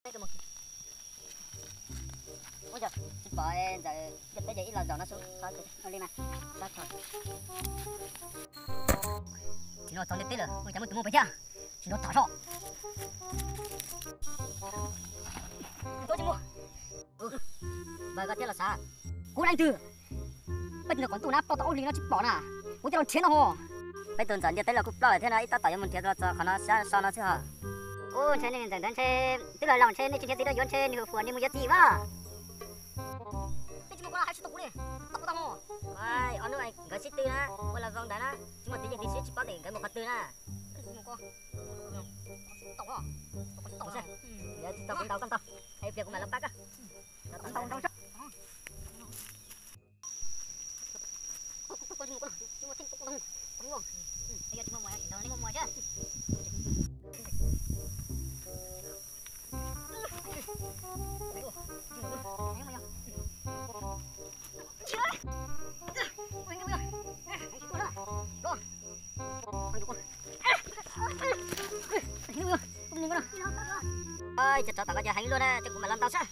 Ua cas tsis pom Ntxawm ntiaj teb ces ib los zaum no xwb. Li mas, tsis nrog txog ntiaj teb lawm, ua cas muaj tus muaj pes thiab, tsis nrog tham soj. Npawg koj thiab los sav. Kuv dab twg? Peb tus ntawm qhov ntuj na ploj tau ob hlis no tsis pom na. Kuv coj los nrhiav no ho. Peb tus ntxawm ntiaj teb los kuj ploj lawm thiab no, ib tab tom yuav mus nrhiav los txog qhov no sab so no xwb ho. Ub, ntshe nej ntxawm ntawd ntshe twb lawv laus ntshe nej tsis nrhiav txiv rau yuav ntshe nws hu fuas nws mus yuav txiv mas. Peb tsis muaj koj hais tsis tau kuv li, tau kuv tau ho. Ob hnub nkawd sib tw na, ua los zoo ntawd na, tsis muaj txiv yeej txiv sib tsis paub tias nkawd mus qhov twg na. Tau, tsis tau kuv ntaus koj ntau, hais pliag kuv mam los pab koj. Cov tsov tom koj ces heev luaj na, ces kuv mam los ntaus saib.